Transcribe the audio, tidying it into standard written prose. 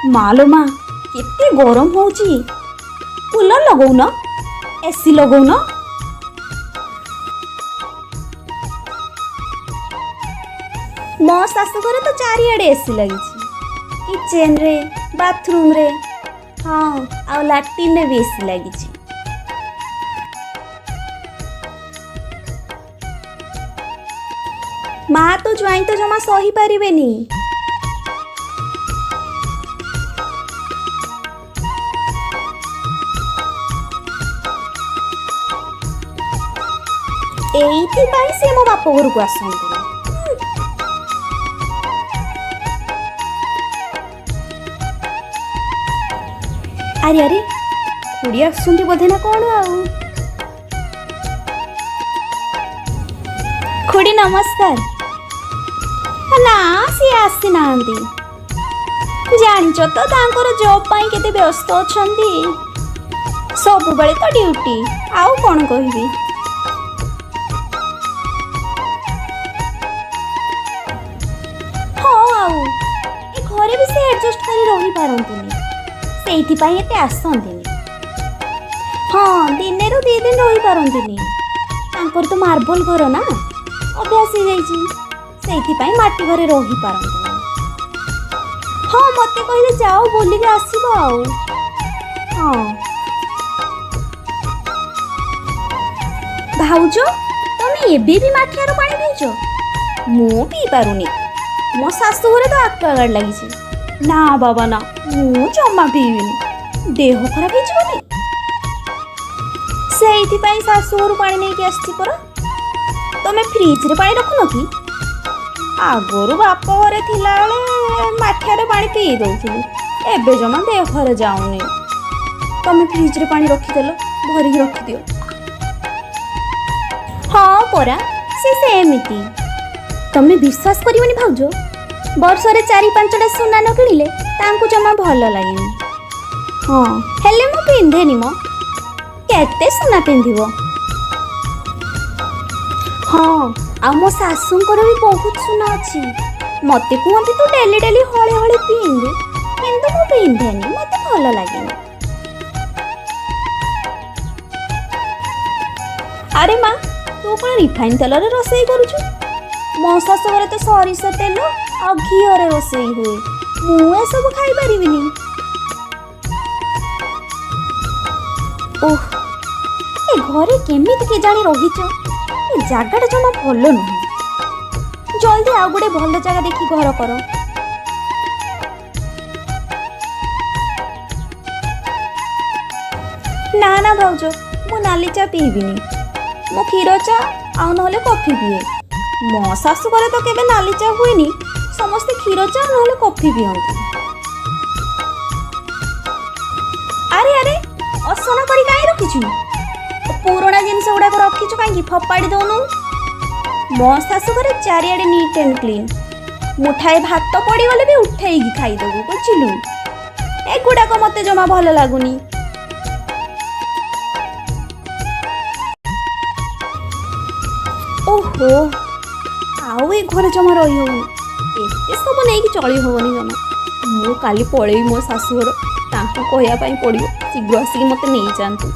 ମାଲୋ ମା, କେତେ ଗରମ ହଉଛି! କୁଲର ଲଗଉନ, ଏସି ଲଗଉନ। ମୋ ଶାଶୁଘରେ ତ ଚାରିଆଡ଼େ ଏସି ଲାଗିଛି, କିଚେନରେ, ବାଥରୁମରେ, ହଁ, ଆଉ ଲାଟ୍ରିନରେ ବି ଏସି ଲାଗିଛି। ମା ତ ଜ୍ୱାଇଁ ତ ଜମା ସହିପାରିବେନି। ଏଇଥିପାଇଁ ସେ ମୋ ବାପ ଘରକୁ ଆସନ୍ତିନି। ଆରେ ଆରେ, ଖୁଡ଼ି ଆସୁଛନ୍ତି ବୋଧେ ନା କ'ଣ? ଆଉ ଖୁଡ଼ି, ନମସ୍କାର। ନା, ସିଏ ଆସିନାହାନ୍ତି। ଜାଣିଛ ତ ତାଙ୍କର ଜବ୍ ପାଇଁ କେତେ ବ୍ୟସ୍ତ ଅଛନ୍ତି। ସବୁବେଳେ ତ ଡ୍ୟୁଟି, ଆଉ କ'ଣ କହିବି? ହଁ, ଆଉ ଏ ଘରେ ବି ସେ ଆଡ଼ଜଷ୍ଟ କରି ରହିପାରନ୍ତିନି, ସେଇଥିପାଇଁ ଏତେ ଆସନ୍ତିନି। ହଁ, ଦିନେରୁ 2 ଦିନ ରହିପାରନ୍ତିନି। ତାଙ୍କର ତ ମାର୍ବଲ ଘର ନା, ଅଭ୍ୟାସ ହେଇଯାଇଛି, ସେଇଥିପାଇଁ ମାଟି ଘରେ ରହିପାରନ୍ତିନି। ହଁ, ମୋତେ କହିଲେ ଯାଅ ବୁଲିକି ଆସିବ ଆଉ। ହଁ ଭାଉଜ, ତମେ ଏବେ ବି ମାଠିଆରୁ ପାଣି ପିଉଛ? ମୁଁ ପିଇ ପାରୁନି। ମୋ ଶାଶୁ ଘରେ ତ ଆକ୍ୱାଗାର୍ଡ଼ ଲାଗିଛି। ନା ବାବା ନା, ମୁଁ ଜମା ପିଇବିନି, ଦେହ ଖରାପ ହେଇଯିବନି? ସେଇଥିପାଇଁ ଶାଶୁ ଘରୁ ପାଣି ନେଇକି ଆସିଛି ପରା। ତମେ ଫ୍ରିଜରେ ପାଣି ରଖୁନ କି? ଆଗରୁ ବାପ ଘରେ ଥିଲାବେଳେ ମାଠିଆରେ ପାଣି ପିଇ ଦଉଥିଲି, ଏବେ ଜମା ଦେହରେ ଯାଉନି। ତମେ ଫ୍ରିଜରେ ପାଣି ରଖିଦେଲ, ଭରିକି ରଖିଦିଅ। ହଁ ପରା, ସେ ସେମିତି। ତମେ ବିଶ୍ୱାସ କରିବନି ଭାଉଜ, ବର୍ଷରେ 4-5ଟା ସୁନା ନ କିଣିଲେ ତାଙ୍କୁ ଜମା ଭଲ ଲାଗେନି। ହଁ, ହେଲେ ମୁଁ ପିନ୍ଧେନି ମ, କେତେ ସୁନା ପିନ୍ଧିବ? ହଁ, ଆଉ ମୋ ଶାଶୁଙ୍କର ବି ବହୁତ ସୁନା ଅଛି। ମତେ କୁହନ୍ତି ତୁ ଡେଲି ଡେଲି ହଳେ ହଳେ ପିନ୍ଧୁ, କିନ୍ତୁ ମୁଁ ପିନ୍ଧେନି, ମତେ ଭଲ ଲାଗେନି। ଆରେ ମା, ତୁ କ'ଣ ରିଫାଇନ୍ ତେଲରେ ରୋଷେଇ କରୁଛୁ? ମୋ ଶାଶୁ ଘରେ ତ ସରିଷ ତେଲ ଆଉ ଘିଅରେ ରୋଷେଇ ହୁଏ। ମୁଁ ଏସବୁ ଖାଇପାରିବିନି। ଓହ, ଏ ଘରେ କେମିତି କେଜାଣି ରହିଛ? ଏ ଜାଗାଟା ଜମା ଭଲ ନୁହେଁ। ଜଲ୍ଦି ଆଉ ଗୋଟେ ଭଲ ଜାଗା ଦେଖି ଘର କର। ନା ନା ଭାଉଜ, ମୁଁ ନାଲି ଚା ପିଇବିନି। ମୁଁ କ୍ଷୀର ଚା ଆଉ ନହେଲେ କଫି ପିଏ। ମୋ ଶାଶୁ ଘରେ ତ କେବେ ନାଲି ଚା ହୁଏନି, ସମସ୍ତେ କ୍ଷୀର ଚା ନହେଲେ କଫି ପିଅନ୍ତି। ଆରେ ଆରେ, ଅସନା କରି କାହିଁ ରଖିଛୁ? ପୁରୁଣା ଜିନିଷ ଗୁଡ଼ାକ ରଖିଛୁ କାହିଁକି? ଫୋପାଡ଼ି ଦଉନୁ। ମୋ ଶାଶୁ ଘରେ ଚାରିଆଡ଼େ ନିଟ୍ ଆଣ୍ଡ କ୍ଲିନ୍। ମୁଠାଏ ଭାତ ପଡ଼ିଗଲେ ବି ଉଠେଇକି ଖାଇଦେବୁ, ବୁଝିଲୁ? ଏଗୁଡ଼ାକ ମୋତେ ଜମା ଭଲ ଲାଗୁନି। ଓହୋ, ଆଉ ଏ ଘରେ ଜମା ରହି ହଉନି। ଏତେ ସବୁ ନେଇକି ଚଳି ହବନି ଜମା। ମୁଁ କାଲି ପଳେଇବି ମୋ ଶାଶୁଘର। ତାଙ୍କୁ କହିବା ପାଇଁ ପଡ଼ିବ ଶୀଘ୍ର ଆସିକି ମୋତେ ନେଇଯାଆନ୍ତୁ।